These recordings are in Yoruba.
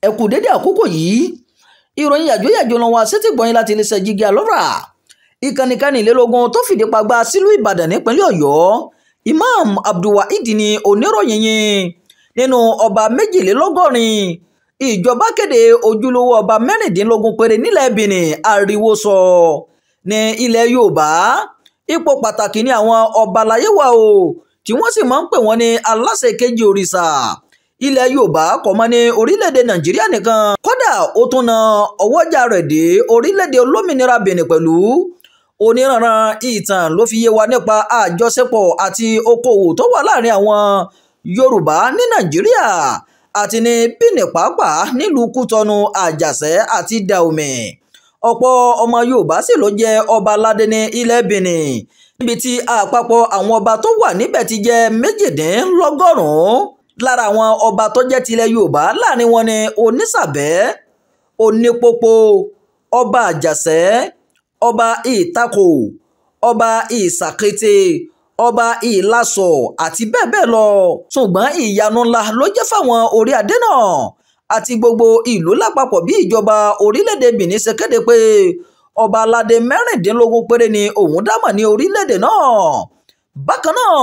Ẹ kú dédé àkókò yìí. Ìròyìn yàjóyàjó lọ wá sétí gbọ̀nyìn láti iléeṣẹ́ Jígí Alọ́rà. Ìkànnì kẹrìnlélógún tó fìdí pagbá sílùú Ìbàdàn nípínlẹ̀ Ọ̀yọ́. Imam Abdulwaheed ni oníròyìn yìí nínú ọba 82. Ìjọba kéde ojúlówó ọba 16 péré nílẹ̀ Benin, ariwo sọ. Ní ilẹ̀ Yorùbá, ipò pàtàkì ní àwọn ọba láyé wà o, tí wọ́n sì máa ń pè wọ́n ní aláṣẹ kejì òrìṣà. Ilẹ̀ Yorùbá kò mọ ní orílẹ̀-èdè Nàìjíríà nìkan, kódà ó tún na ọwọ́jà rẹ̀ dé orílẹ̀-èdè olómìnira Benin pẹ̀lú. Oníranran ìtàn ló fi yé wa nípa àjọṣepọ̀ àti okòwò tó wà láàrin àwọn Yorùbá ní Nàìjíríà àti ní Benin pàápàá nílùú Kútọ́nù, Àjàṣẹ́ àti Dahomey. Ọ̀pọ̀ ọmọ Yorùbá sì ló jẹ́ ọba aládé ní ilẹ̀ Benin, níbi tí àpapọ̀ àwọn ọba tó wà níbẹ̀ ti jẹ́ 98. Lára àwọn ọba tó jẹ́ tilẹ̀ Yorùbá láàrin wọn ni Onísàbẹ́, Onípópó, ọba Àjàṣẹ́, ọba Ìtakò, ọba Ìsàkété, ọba Ìlasọ̀ àti bẹ́ẹ̀ bẹ́ẹ̀ lọ. Ṣùgbọ́n ìyanu ńlá ló jẹ́ fáwọn orí adé náà àti gbogbo ìlú lápapọ̀ bí ìjọba orílẹ̀-èdè Benin ṣe kéde pé ọba aládé 16 péré ni òun dámọ̀ ní orílẹ̀-èdè náà. Bákan náà,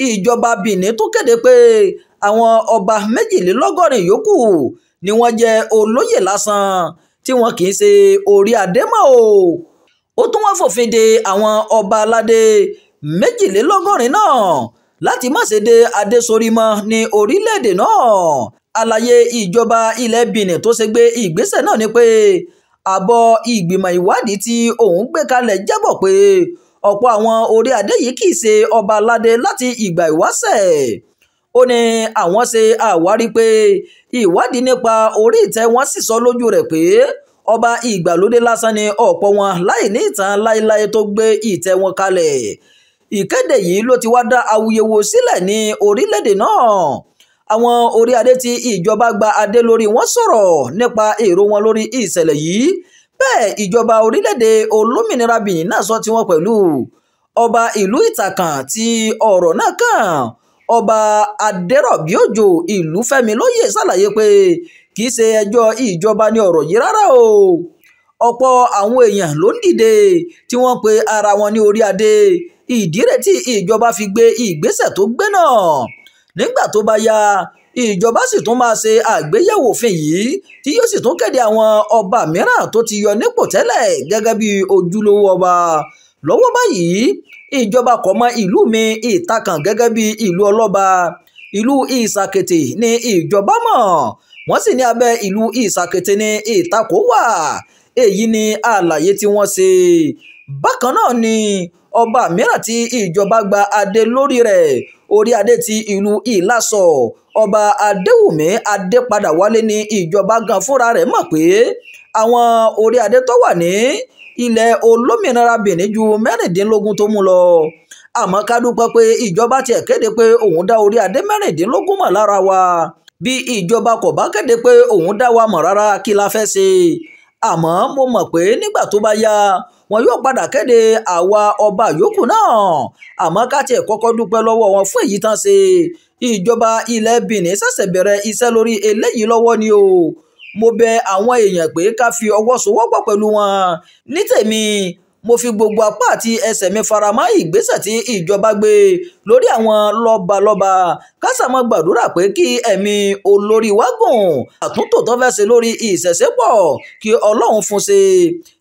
ìjọba Benin tún kéde pé àwọn ọba 82 yòókù ni wọ́n jẹ́ olóyè lásán tí wọn kì í ṣe orí adé mọ́ o. Ó tún wá fòfin de àwọn ọba aládé 82 náà láti má ṣe dé adé sórí mọ́ ní orílẹ̀-èdè náà. Àlàyé ìjọba ilẹ̀ Benin tó ṣe gbé ìgbésẹ̀ náà ni pé àbọ̀ ìgbìmọ̀ ìwádìí tí òun gbé kalẹ̀ jábọ̀ pé ọ̀pọ̀ àwọn orí adé yìí kì í ṣe ọba aládé láti ìgbà ìwáṣẹ̀. Ó ní àwọn ṣe àwárí pé ìwádìí nípa orí ìtẹ́ wọn sì sọ lójú rẹ̀ pé ọba ìgbàlódé lásán ni ọ̀pọ̀ wọn láì ní ìtàn láéláé tó gbé ìtẹ́ wọn kalẹ̀. Ìkéde yìí ló ti wá dá awuyewuye sílẹ̀ ní orílẹ̀-èdè náà. Àwọn orí adé tí ìjọba gba adé lórí wọn sọ̀rọ̀ nípa èrò wọn lórí ìṣẹ̀lẹ̀ yìí. Bẹ́ẹ̀ ìjọba orílẹ̀-èdè olómìnira Benin náà sọ tiwọn pẹ̀lú. Ọba ìlú Ìtàkàn tí ọ̀rọ̀ náà kàn, ọba Adérọ̀bíòjò Ìlúfẹ́milóyè ṣàlàyé pé kì í ṣe ẹjọ́ ìjọba ní ọ̀rọ̀ yìí rárá o. Ọ̀pọ̀ àwọn èèyàn ló ń dìde tí wọ́n pe ara wọn ní orí adé. Ìdí rẹ̀ tí ìjọba fi gbé ìgbésẹ̀ tó gbé náà. Nígbà tó bá yá, ìjọba sì tún máa ṣe àgbéyẹ̀wò òfin yìí tí yóò sì tún kéde àwọn ọba mìíràn tó ti yọ nípò tẹ́lẹ̀ gẹ́gẹ́ bí ojúlówó ọba. Lọ́wọ́ báyìí, ìjọba kò mọ ìlú mi Ìtakàn gẹ́gẹ́ bí ìlú ọlọ́ba. Ìlú Ìsàkété ni ìjọba mọ̀, wọ́n sì ní abẹ́ ìlú Ìsàkété ní Ìtakò wà. Èyí ni àlàyé tí wọ́n ṣe. Bákan náà ni ọba mìíràn tí ìjọba gba adé lórí rẹ̀, orí adé ti ìlú Ìlasọ̀, ọba Adéwùmí Adépadàwálé ní ìjọba gan fúnra rẹ̀ mọ̀ pé àwọn orí adé tó wà ní ilẹ̀ olómìnira Benin ju 16 tó mú lọ. Àmọ́ ká dúpẹ́ pé ìjọba tiẹ̀ kéde pé òun dá orí adé 16 mọ̀ lára wa. Bí ìjọba kò bá kéde pé òun dá wa mọ̀ rárá, kí la fẹ́ ṣe? Àmọ́ mo mọ̀ pé nígbà tó bá yá, wọn yóò padà kéde àwa ọba yòókù náà. Àmọ́ ká tiẹ̀ kọ́kọ́ dúpẹ́ lọ́wọ́ wọn fún èyí tán ṣe. Ìjọba ilẹ̀ Benin ṣẹ̀ṣẹ̀ bẹ̀rẹ̀ iṣẹ́ lórí eléyìí lọ́wọ́ ni o. Mo bẹ àwọn èèyàn pé ká fi ọwọ́ sowọ́pọ̀ pẹ̀lú wọn. Ní tèmi, mo fi gbogbo apá àti ẹsẹ̀ mi faramọ́ ìgbésẹ̀ tí ìjọba gbé lórí àwọn lọ́balọ́ba. Ká ṣáà máa gbàdúrà pé kí ẹ̀mí olórí wa gùn. Àtúntò tó fẹ́ ṣe lórí ìṣẹ̀ṣe pọ̀ kí Ọlọ́run fún ṣe.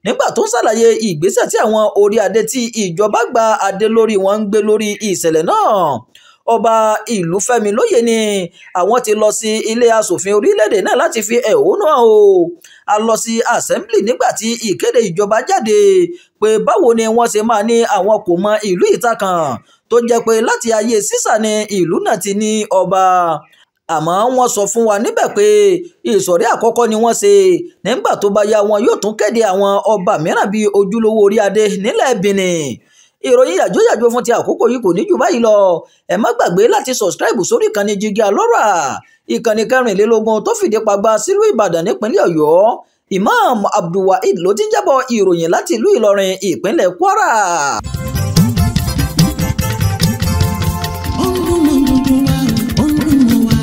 Nígbà tó ń ṣàlàyé ìgbésẹ̀ tí àwọn orí adé tí ìjọba gba adé lórí wọn ń gbé lórí ìṣẹ̀lẹ̀ náà, ọba Ìlúfẹ́milóyè ni àwọn ti lọ sí ilé aṣòfin orílẹ̀-èdè náà láti fi ẹ̀hónú hàn o. A lọ sí assembly nígbà tí ìkéde ìjọba jáde pé báwo ni wọ́n ṣe máa ní àwọn kò mọ ìlú Ìtakàn tó jẹ́ pé láti ayé sísà ni ìlú náà ti ní ọba. Àmọ́ wọ́n sọ fún wa níbẹ̀ pé ìsọ̀rí àkọ́kọ́ ni wọ́n ṣe. Nígbà tó bá yá, wọn yóò tún kéde àwọn ọba mìíràn bíi ojúlówó orí adé nílẹ̀ Benin. Ìròyìn yàjóyàjó fún ti àkókò yìí kò ní jù báyìí lọ. Ẹ má gbàgbé láti subscribe sórí ìkànnì Jígí Alọ́rà, ìkànnì 24 tó fìdí pagbá sílùú Ìbàdàn nípínlẹ̀ Ọ̀yọ́. Imam Abdulwaheed ló ti ń jábọ̀ ìròyìn láti ìlú Ìlọrin, ìpínlẹ̀ Kwara. Ó ń dún mọ́ gbogbo wa, ó ń dún mọ́ wa.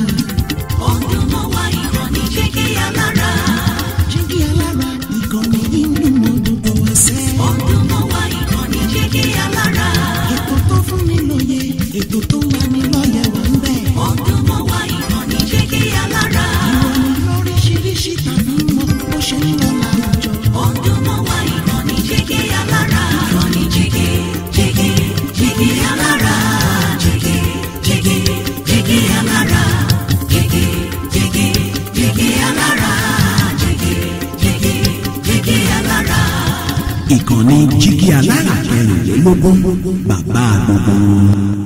Ó ń dún mọ́ wa, ìkànnì Jígí Alárà. Jígí Alára kẹrìnlélógún, bàbá gbogbo wọn.